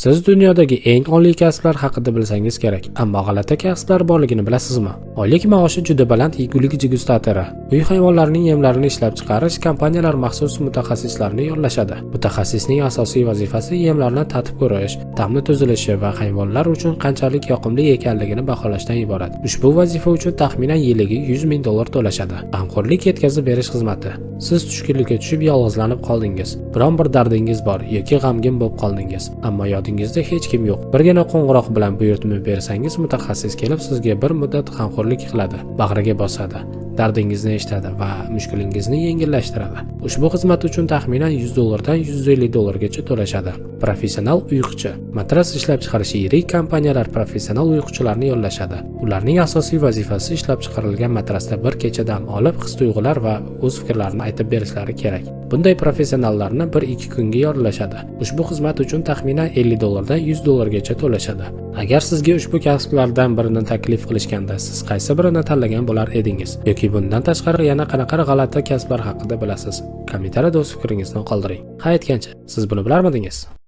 Siz dunyodagi eng oliy kasblar haqida bilsangiz kerak, ammo g'alati kasblar borligini bilasizmi? Oylik maoshi juda baland yegulik degustatori. Uy hayvonlarining yemlarini ishlab chiqarish kompaniyalar maxsus mutaxassislarni yollashadi. Mutaxassisning asosiy vazifasi yemlarni tatib ko'rish, ta'mni tuzilishi va hayvonlar uchun qanchalik yoqimli ekanligini baholashdan iborat. Ushbu vazifa uchun taxminan yiliga 100 ming dollar to'lashadi. G'amxo'rlik yetkazib berish xizmati. Siz tushkunlikka tushib, yolg'izlanib qoldingiz. Biron bir dardingiz bor yoki g'amgin bo'lib qoldingiz, ammo yodingizda hech kim yo'q. Birgina qo'ng'iroq bilan buyurtma bersangiz, mutaxassis kelib sizga bir muddat g'amxo'rlik qiladi, bag'riga bosadi, dardingizni eshitadi va mushkulingizni yengillashtiradi. Ushbu xizmat uchun taxminan 100 dollardan 150 dollargacha to'lashadi. Professional uyquchi. Matras ishlab chiqarish yirik kompaniyalar professional uyquchilarni yollashadi. Ularning asosiy vazifasi ishlab chiqarilgan matrasda bir kecha dam olib, his-tuyg'ular va o'z fikrlarini aytib berishlari kerak. Bunday professionallarni 1-2 kunga yollashadi. Ushbu xizmat uchun taxminan 50 dollardan 100 dollargacha to'lashadi. Agar sizga ushbu kasblardan birini taklif qilishganda, siz qaysi birini tanlagan bo'lar edingiz? Yoki bundan tashqari yana qanaqa g'alati kasblar haqida bilasiz? Kommentariyada o'z fikringizni qoldiring. Ha, aytgancha, siz buni bilarmidingiz?